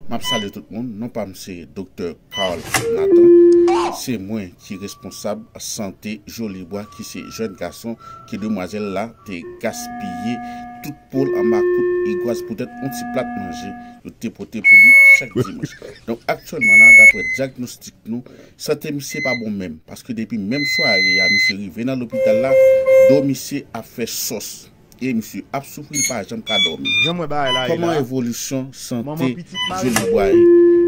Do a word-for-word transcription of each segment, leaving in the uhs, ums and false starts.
M ap salye tout moun. Non pa m se Doktè Carl Nathan. Se mwen ki responsab sante Jolibwa, ki se jèn gason ke demwazèl la te gaspiye tout po l anba kout igwaz poutèt yon ti plat manje yo te pote pou li chak dimanch. Donk, aktyèlman la, daprè dyagnostik nou, sante misye pa bon menm, paske depi menm sware a misye rive nan lopital la, do misye ap fè sòs. E misye ap soufri, li pa janm ka dòmi. Jan m wè bagay la ye la, kòman evolisyon sante Jolibwa ye?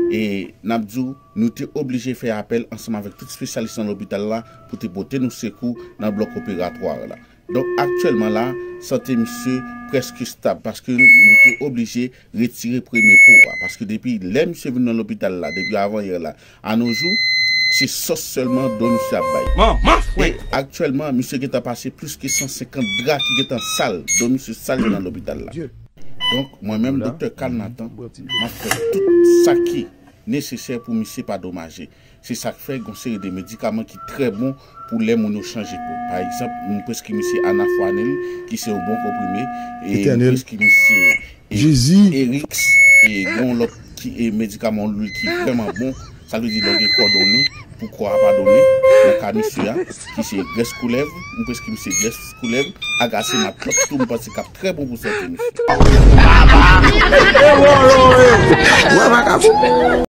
E n ap di w, nou te oblije fè apèl ansanm avèk tout espesyalis nan lopital la pou te pote nou sekou nan blòk operatwa la. Donk, aktyèlman la, sante misye prèske stab, paske nou te oblije retire premye po a. Paske depi lè misye vin nan lopital la, depi avanyè la, a no jou, se sòs sèlman do misye ap bay. Manman fwèt! E aktyèlman, misye gentan pase plis ke san senkant dra ki gentan sal, do misye sal nan lopital la. Donk, mwen menm, Doktè Carl Nathan, m ap fè tout sa ki nesesè pou misye pa domaje. Se sa k fè gen yon seri de medikaman ki trè bon pou lè moun yo chanje po. Pa egzanp, m preskri misye Anafwanil, ki se yon bon konprime, e m preskri misye, e, Erix, e gen yon lòt ki, e, medikaman, yon lwil ki vrèman bon. Sa vle di lè w gen kò donnen, pou kò a pa donnen, nan ka misye a, ki se grès koulèv, m preskri misye grès koulèv, agasen matlòt tou, m panse k ap trè bon pou sante misye. Wè, vakabon.